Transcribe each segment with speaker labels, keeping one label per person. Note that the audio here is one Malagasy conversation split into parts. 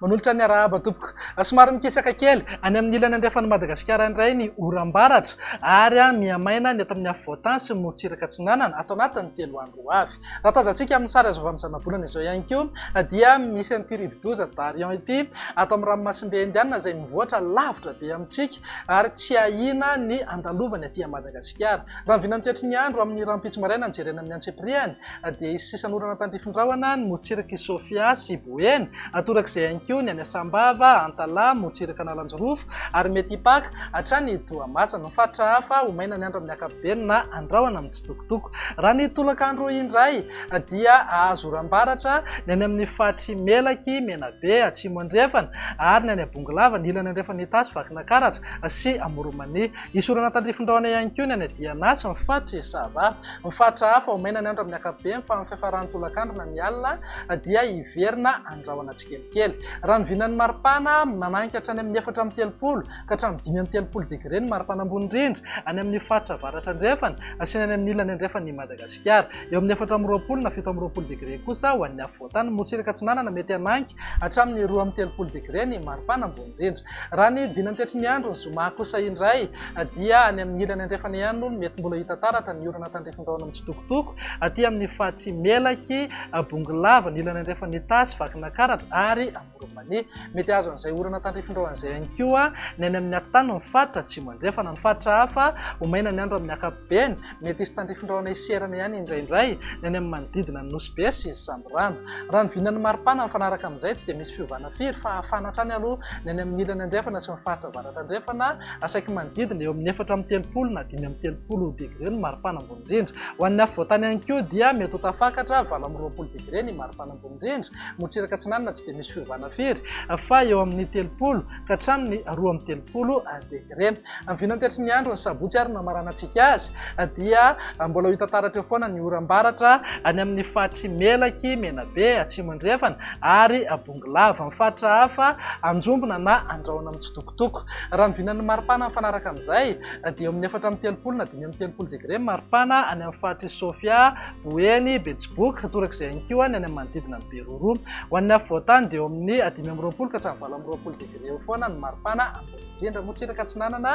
Speaker 1: Manolotra ny arahaba tompoko. Somary mikisaka kely any amin'ny ilany andrefan'i Madagasikara indray ny oram-baratra ary mihamaina ny eto amin'ny afovoan-tany sy ny morontsiraka atsinanana ato anatin'ny 3 andro ho avy. Raha tazantsika amin'ny sary azo avy amin'ny zanabolana izao ihany koa dia misy an'ity rivodoza Darian ity ato amin'ny ranomasimbe Indiana izay mivoatra lavitra be amintsika ary tsy ahiana ny andalovany aty Madagasikara. Raha ny vinan'ny toetry ny andro amin'ny rahampitso maraina no jerena amin'ny antsipiriany dia hisy sisan'orana tandrifin-drahona ny morontsirak'i Sofia sy Boeny, torak'izay ihany koa ny any Sambava, Antalaha, morontsiraka Analanjirofo ary mety hipaka hatrany Toamasina. Ny faritra hafa ho maina ny andro amin'ny ankapobeny na andrahona mitsitokotoko. Raha ny tolakandro indray dia hahazo oram-baratra ny any amin'ny faritr'i Melaky, Menabe, Atsimo Andrefana ary ny any Bongolava, ny ilany andrefan'i Itasy, Vakinakaratra sy Amoron'i Mania. Hisy orana tandrifin-drahona ihany koa ny any Diana sy ny faritr'i Sava. Ny faritra hafa ho maina ny andro amin'ny ankapobeny fa amin'ny fiafaran'ny tolakandro na ny alina dia hiverina andrahona tsikelikely. Raha ny vinan'ny maripana, mananika hatrany amin'ny 34 ka hatramin'ny 35 degre ny maripana ambony indrindra any amin'ny faritra avaratra andrefana sy ny any amin'ny ilany andrefan'i Madagasikara. Eo amin'ny 24 na 27 degre kosa ho an'ny afovoantany. Morontsiraka atsinanana mety hananika hatramin'ny 32 degre ny maripana ambony indrindra. Raha ny dinantetry ny andro ny zoma kosa indray dia any amin'ny ilany andrefana ihany no mety mbola hita taratra ny orana tandrifin-drahona mitsitokotoko aty amin'ny faritr'i Melaky, Bongolava, ny ilany andrefan'i Itasy, Vakinakaratra ary Amoron'i Mania. Mety hahazo an'izay orana tandrifin-drahona izay ihany koa ny any amin'ny atitany ny faritra atsimo andrefana. Ny faritra hafa ho maina ny andro amin'ny ankapobeny. Mety hisy tandrifin-drahona hiserana ihany indraindray ny any amin'ny manodidina ny Nosy Be sy Sambirano. Raha ny vinan'ny maripana mifanaraka amin'izay, tsy dia misy fiovana firy fa hafana hatrany aloha ny any amin'ny ilany andrefana sy ny faritra avaratra andrefana, saiky manodidina eo amin'ny 34 na 35 degre ny maripana ambony indrindra. Ho an'ny afovoantany ihany koa dia mety ho tafakatra 28 degre ny maripana ambony indrindra. Morontsiraka atsinanana tsy dia misy fiovana firy fa eo amin'ny 30 ka hatramin'ny 32 degre. Amin'ny vinantetry ny andro ny sabotsy ary namaranantsika azy dia mbola ho hita taratra eo foana ny oram-baratra any amin'ny faritr'i Melaky, Menabe, Atsimo Andrefana ary Bongolava. Amin'ny faritra hafa anjombona na andrahona mitsitokotoko. Raha ny vinan'ny maripana mifanaraka amin'izay dia eo amin'ny 34 na 35 degre ny maripana any amin'ny faritr'i Sofia, Boeny, Betsiboka, torak'izay ihany koa ny any amin'ny manodidina an'i Beroroha. Ho an'ny afovoantany dia eo amin'ny 25 ka hatramin'ny 28 degre eo foana ny maripana ambony. Indrindra moa Tsiraka Atsinanana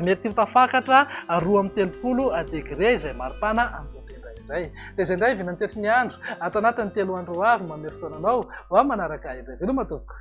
Speaker 1: mety ho tafakatra 32 degre izay maripana ambony indrindra izay. Dia izay indray vinan'ny toetry ny andro ato anatin'ny 3 andro ho avy manome fotoana anao ho amin'ny manaraka indray. Veloma tompoko.